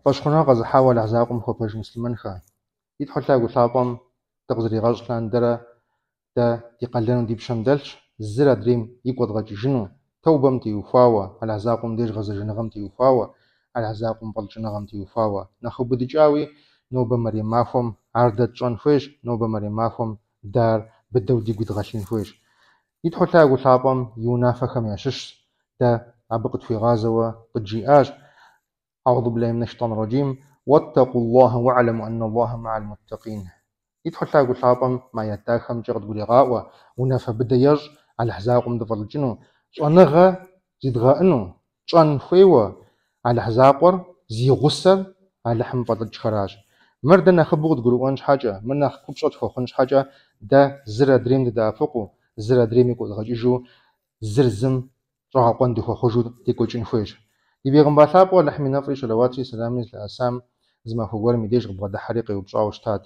Фӏэщхъуныгъэ къэзыхьауэ Алыхь закъуэм хуэпэж муслъымэнхэ, ди Тхьэу лъагэу лъапӏэм дыкъызэригъэщӏ лъандэрэ дэ ди къалэну ди пщэм дэлъщ зыр адрейм игу къэдгъэкӏыжыну, тэубэм теухуауэ, Алыхь закъуэм деж гъэзэжыныгъэм теухуауэ, Алыхь закъуэм фӏэлӏыкӏыныгъэм теухуауэ. Нэхъ хэубыдыкӏауи, нобэ мэрем махуэм ар дэ тщӏэн хуейщ, нобэ мэрем махуэм дэ ар быдэу дигу идгъэлъын хуейщ. Ди Тхьэу лъагэу лъапӏэм и унафэхэм ящыщщ дэ абы къытхуигъазэуэ къыджиӏащ, Аӏузу биллахи минэ шейтӏани раджим, Уэттэкъуллахэ уэӏлэму анналлахэ мыӏэл муттакъин. Ди Тхьэу лъагэу лъапӏэм мы аят дахэмкӏэ къыдгурегъаӏуэ, унафэ быдэ ещӏ Алыхь закъуэм дыфӏэлӏыкӏыну, щӏэныгъэ зидгъэӏыну, тщӏэн хуейуэ Алыхь закъуэр зи гъусэр Алыхьым фӏэлӏыкӏхэращ. Мыр дэ нэхъыбэу къыдгурыӏуэн щхьэкӏэ, мыр нэхъ купщӏэ тхуэхъун щхьэкӏэ дэ зыр адрейм дыдэӏэпыкъуу, зыр адрейм игу къэдгъэкӏыжу, зыр зым щӏэгъэкъуэн дыхуэхъужу декӏуэкӏын хуейщ. Ди бегъымбар лъапӏэу Алыхьым и нэфӏри щэлэуатри сэламри зылъэӏэсам зы махуэ гуэрым и деж къыбгъэдыхьэри къеупщӏауэ щытат.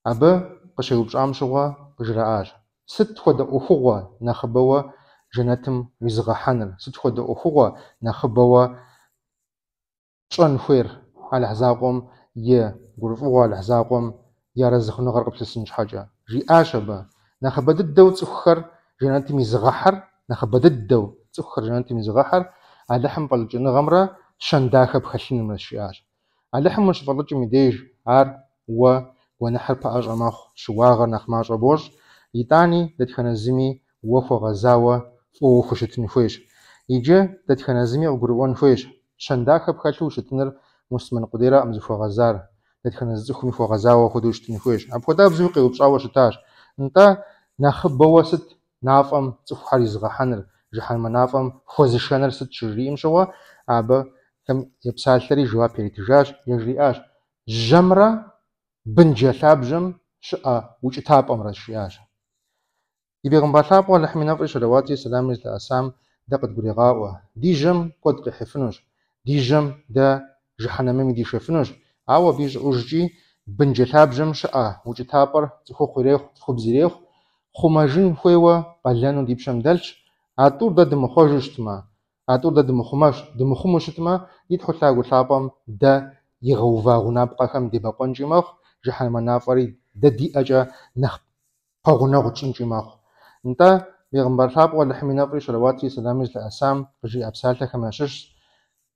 Абы къыщеупщӏам щыгъуэ къыжраӏащ, Сыт хуэдэ ӏуэхугъуэ нэхъыбэуэ жэнэтым уизыгъэхьэныр, сыт хуэдэ ӏуэхугъуэ нэхъыбэуэ тщӏэн хуейр Алыхь закъуэм и гурыфӏыгъуэ, Алыхь закъуэм и арэзыхъуныгъэр къыплъысын щхьэкӏэ? Жиӏащ абы, Нэхъыбэ дыдэу цӏыхухэр жэнэтым изыгъэхьэр, нэхъыбэ дыдэу цӏыхухэр жэнэтым изыгъэхьэр Алыхьым фӏэлӏыкӏыныгъэмрэ щэн дахэ пхэлъынымрэщ, жиӏащ. Алыхьым ущыфӏэлӏыкӏым и деж ар уэ гуэныхьыр пэӏэщӏэ мэхъу, щыуагъэр нэхъ мащӏэ бощӏ, итӏани дэтхэнэ зыми уэ хуэгъэзауэ фӏыуэ ухущытын хуейщ. Иджы дэтхэнэ зыми къыгурыӏуэн хуейщ, щэн дахэ пхэлъу ущытыныр муслъымэн къудейракъым зыхуэгъэзар, дэтхэнэ зы цӏыхуми хуэгъэзауэ апхуэдэу щытын хуейщ. Апхуэдабзэуи къеупщӏауэ щытащ. Нтӏэ, нэхъыбэуэ сыт нафӏэм цӏыхухэр изыгъэхьэныр, жыхьэнмэ нафӏэм хуэзышэныр сыт щыжриӏэм щыгъуэ, абыхэм епсалъэри жэуап яритыжащ, яжриӏащ, Жьэмрэ бынджэ лъабжьэм щыӏэ укӏытапӏэмрэщ, жиӏащ. Ди бегъымбар лъапӏэу Алыхьым и нэфӏри щэлэуатри сэламри зылъэӏэсам дэ къыдгурегъаӏуэ, ди жьэм куэд къихьыфынущ, ди жьэм дэ жыхьэнэмэми дишэфынущ, ауэ абы ищӏыӏужкӏи бынджэ лъабжьэм щыӏэ укӏытапӏэр цӏыхухъу ирехъу, цӏыхубз ирехъу, хъумэжын хуейуэ къалэну ди пщэм дэлъщ, а тӏур дэ дымыхъуэжу щытмэ, а тӏур дэ дымыхъумэщ, дымыхъумэу щытмэ, ди Тхьэу лъагэу лъапӏэм дэ игъэува гъунапкъэхэм дебэкъуэнкӏи мэхъу, жыхьэнэмэ нафӏэри дэ ди ӏэкӏэ нэхъ пэгъунэгъу тщӏынкӏи мэхъу. Нтӏэ, бегъымбар лъапӏэу Алыхьым и нэфӏри щэлэуатри сэламри зылъэӏэсам къыжиӏа псалъэхэм ящыщщ,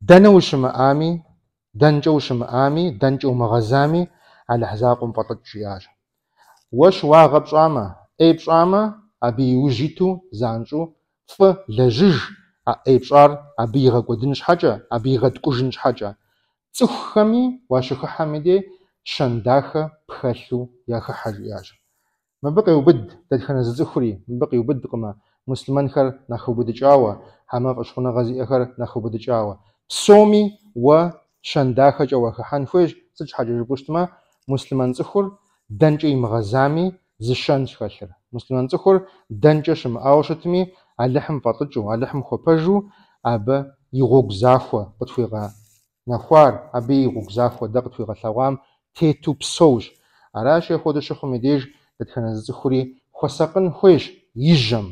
Дэнэ ущымыӏами, дэнкӏэ ущымыӏами, дэнкӏэ умыгъэзами, Алыхь закъуэм фӏэлӏыкӏ, жиӏащ. Уэ щыуагъэ пщӏамэ, ӏей пщӏамэ, абы и ужь иту занщӏэу фӏы лэжьыж а ӏей пщӏар абы игъэкӏуэдын щхьэкӏэ, абы игъэткӏужын щхьэкӏэ. Цӏыхухэми уащыхыхьэм и дей щэн дахэ пхэлъу яхыхьэ, жиӏащ. Мыбы къеубыд дэтхэнэ зы цӏыхури, мыбы къиубыдкъымэ, муслъымэнхэр нэхъ хэубыдыкӏауэ, хьэмэ фӏэщхъуныгъэ зиӏэхэр нэхъ хэубыдыкӏауэ. Псоми уэ щэн дахэкӏэ уахыхьэн хуейщ, сыт щхьэкӏэ жыпӏэу щытмэ, муслъымэн цӏыхур дэнкӏэ имыгъэзами, зы щэнщ хэлъыр. Муслъымэн цӏыхур дэнкӏэ щымыӏауэ щытми, Алыхьым фӏэлӏыкӏыу, Алыхьым хуэпэжу, абы и гъуэгу захуэ къытхуигъэнэхуар, абы и гъуэгу захуэ дэ къытхуигъэлъэгъуам тету псэущ. Аращи, апхуэдэу щыхъум и деж дэтхэнэ зы цӏыхури хуэсакъын хуейщ и жьэм,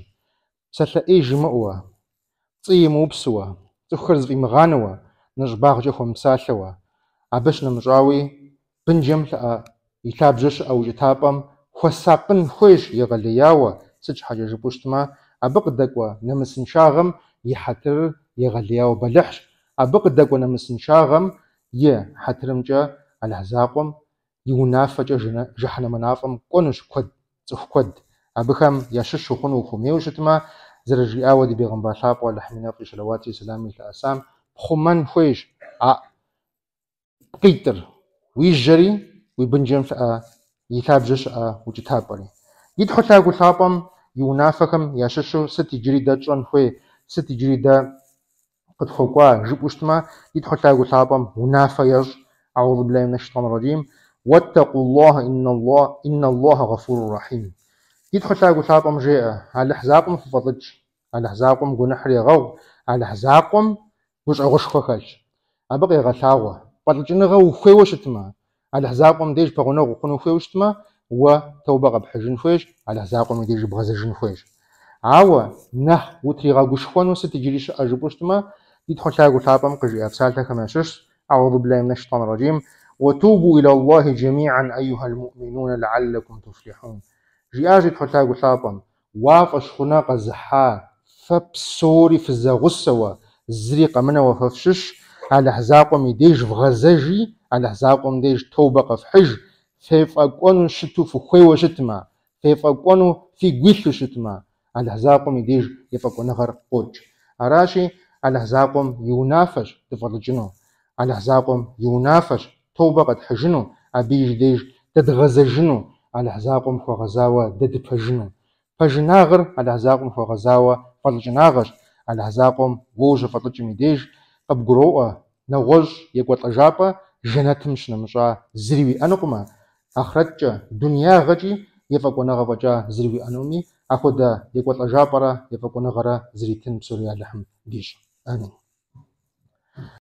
псалъэ ӏей жимыӏэуэ, пцӏы имыупсуэ, цӏыхухэр зыфӏимыгъанэуэ, нэщӏыбагъкӏэ хуэмыпсалъэуэ. Абы щынэмыщӏауи, бынджэм лъыӏэ и лъабжьэ щыӏэ укӏытапӏэм хуэсакъын хуейщ егъэлеяуэ, сыт щхьэкӏэ жыпӏэу щытмэ, абы къыдэкӏуэ нэмысыншагъэм и хьэтырыр егъэлеяуэ бэлыхьщ, абы къыдэкӏуэ нэмысыншагъэм и хьэтырымкӏэ Алыхь закъуэм и унафэкӏэ жыхьэнэмэ нафӏэм кӏуэнущ куэд, цӏыху куэд. Абыхэм ящыщ ухъуну ухуэмейуэ щытмэ, зэрыжиӏауэ ди бегъымбар лъапӏэу Алыхьым и нэфӏри щэлэуатри сэламри зылъэӏэсам, пхъумэн хуейщ а пкъитӏыр, уи жьэри, уи бынджэм лъыӏэ и лъабжьэ щыӏэ укӏытапӏэри. Ди Тхьэу лъагэу лъапӏэм и унафэхэм ящыщу сыт иджыри дэ тщӏэн хуей, сыт иджыри дэ къытхуэкӏуа жыпӏэу щытмэ, ди Тхьэу лъагэу лъапӏэм унафэ ещӏ, Аӏузу биллахи минэ шейтӏани раджим, Уэттэкъуллахэ инналлахэ гъэфуру рахьим. Ди Тхьэу лъагэу лъапӏэм жеӏэ, Алыхь закъуэм фыфӏэлӏыкӏ, Алыхь закъуэм гуэныхьыр егъэгъу, Алыхь закъуэм гущӏэгъушхуэ хэлъщ. Абы къегъэлъагъуэ, фӏэлӏыкӏыныгъэ ухуейуэ щытмэ, Алыхь закъуэм деж пэгъунэгъу ухъуну ухуейуэ щытмэ, уэ тэубэ къэпхьыжын хуейщ, Алыхь закъуэм и деж бгъэзэжын хуейщ. Ауэ нэхъ утригъэгушхуэну сыт иджыри щыӏэ жыпӏэу щытмэ, ди Тхьэу лъагэу лъапӏэм къыжиӏа псалъэхэм ящыщщ, Аӏузу биллахи минэш шейтӏани рэджим. Уэтубу илаллахи джэмиӏэн айюхьэл муӏминунэ лэӏэллэкум туфлихьун. Жиӏащ ди Тхьэу Лъагэу Лъапӏэм, Уа фӏэщхъуныгъэ къэзыхьа, фэ псори фызэгъусэуэ, зыри къэмынэуэ фэ фщыщ, Алыхь закъуэм и деж вгъэзэжи, Алыхь закъуэм деж тобэ къэфхьыж, фефӏэкӏуэну щыту фыхуейуэ щытмэ, фефӏэкӏуэну фигу илъу щытмэ, Алыхь закъуэм и деж ефӏэкӏуэныгъэр къокӏ. Аращи, Алыхь закъуэм и унафэщ дыфӏэлӏыкӏыну, Алыхь закъуэм и унафэщ тобэ къэтхьыжыну, абы и деж дэ дгъэзэжыну, Алыхь закъуэм хуэгъэзауэ дэ дыпэжыну. Пэжынагъыр Алыхь закъуэм хуэгъэзауэ фӏэлӏыкӏынагъэщ, Алыхь закъуэм уэ ущыфӏэлӏыкӏым и деж къыбгуроӏуэ, нэгъуэщӏ екӏуэлӏэжапӏэ жэнэтым щынэмыщӏа зыри уиӏэнукъымэ, ахърэткӏэ, дунеягъэкӏи ефӏэкӏуэныгъэ фӏэкӏа зыри уиӏэнуми, апхуэдэ екӏуэлӏэжапӏэрэ ефӏэкӏуэныгъэрэ зритын псори Алыхьым дищӏ. Амин.